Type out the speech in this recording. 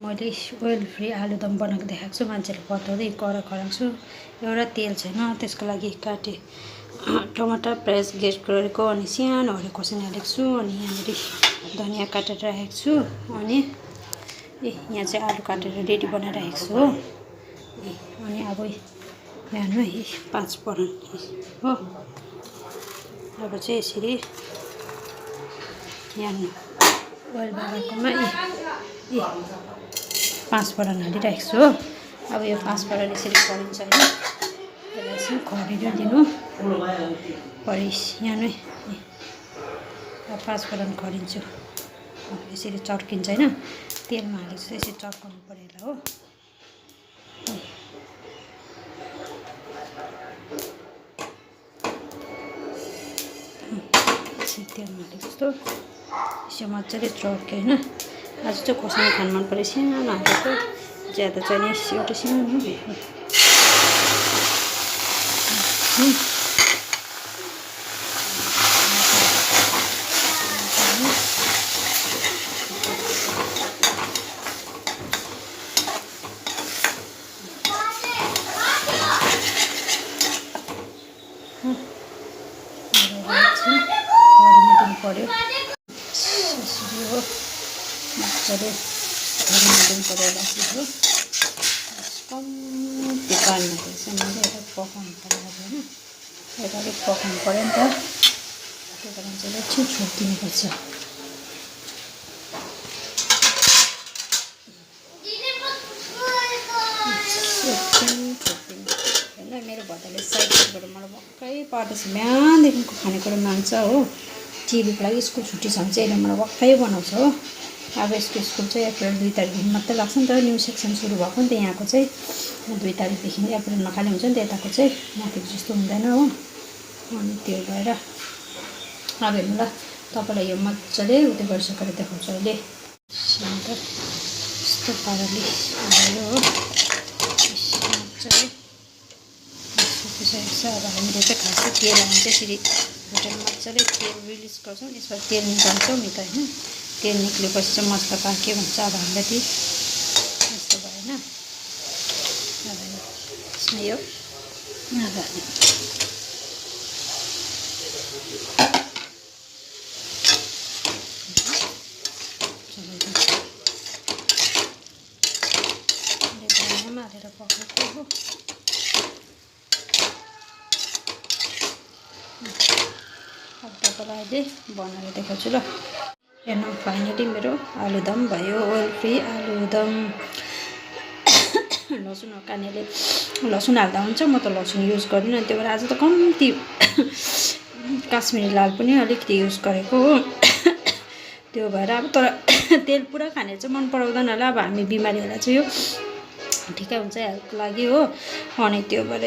मैले oil free आलुदम बनाएको देखाएको छु। मान्छेले बताउँदै कराएको छु। एउटा तेल छैन, त्यसको लागि काटेँ। टमाटर प्याज ग्रेट गरेको अनि सानोहरू खोर्सानी हालेको छु। अनि यहाँनिर धनियाँ काटेर राखेको छु। अनि यहाँ चाहिँ आलु काटेर रेडी बनाइराखेको छु हो। अनि अब यहाँ 5 फोरन हो। अब चाहिँ यसरी यहाँ ओइल बनाएकोमा 5 फोरन हालिराखेको छु हो। अब यो 5 फोरन यसरी खरिन्छ होइन, यसलाई चाहिँ खरिएर दिनु परिस यहाँ नै। अब 5 फोरन खरिन्छु, यसरी चर्किन्छ होइन, तेलमा हालेपछि यसरी चर्काउनु पऱ्यो होला हो। यसरी तेलमा हालेको जस्तो यसो मजाले चर्क्यो होइन। आज चाहिँ खोर्सानी खानु मन पऱ्यो, सानो हालेको, ज्यादा चाहिने एउटा सानो। पऱ्यो यसरी हो, मजाले दिनु पऱ्यो होला हो। कम्ती पानीमा चाहिँ मैले यसलाई पकाउनु पऱ्यो होइन, यसलाई अलिक पकाउनु पऱ्यो नि त, त्यही कारण चाहिँ एकछिन छोडिदिनुपर्छ। होइन मेरो भदाले साइडबाट मलाई भक्कै पार्दैछ, बिहानदेखिको खानेकुरा माग्छ हो। चिबीको लागि स्कुल छुट्टी छ भने चाहिँ यसले मलाई भक्कै बनाउँछ हो। अब यसको स्कुल चाहिँ अप्रिल 2 तारिकदेखि मात्रै लाग्छ नि त, न्यू सेक्सन सुरु भएको नि त यहाँको चाहिँ 2 तारिकदेखि अप्रिलमा खाली हुन्छ नि त, यताको चाहिँ माथिको जस्तो हुँदैन हो। अनि त्यो भएर अब हेर्नु ल, तपाईँलाई यो मजाले उयो गरिसकेर देखाउँछु अहिले। यस्तो पाराले भयो हो, मजाले सकिसकेको छ। अब हामीले चाहिँ खासै तेल हाल्नु चाहिँ यसरी भुटेर मजाले तेल रिलिज गर्छौँ, यसमा तेल निकाल्छौँ नि त होइन। तेल निक्लेपछि चाहिँ मसला पाक्यो भन्छ। अब हामीलाई चाहिँ यस्तो भएन, अब यसमा यो हालेर पकाएको हो। अब तपाईँलाई अहिले बनाएर देखाउँछु ल। हेर्नु फाइनली मेरो आलुदम भयो, ओइल फ्री आलुदम। लसुन कानेले लसुन हाल्दा हुन्छ, म त लसुन युज गर्दिनँ, त्यो भएर आज त कम्ती काश्मिरी लाल पनि अलिकति युज गरेको हो। त्यो भएर अब तर तेल पुरा खाने चाहिँ मन पराउँदैन होला। अब हामी बिमारीहरूलाई चाहिँ यो ठिकै हुन्छ हेल्थको लागि हो। अनि त्यो भएर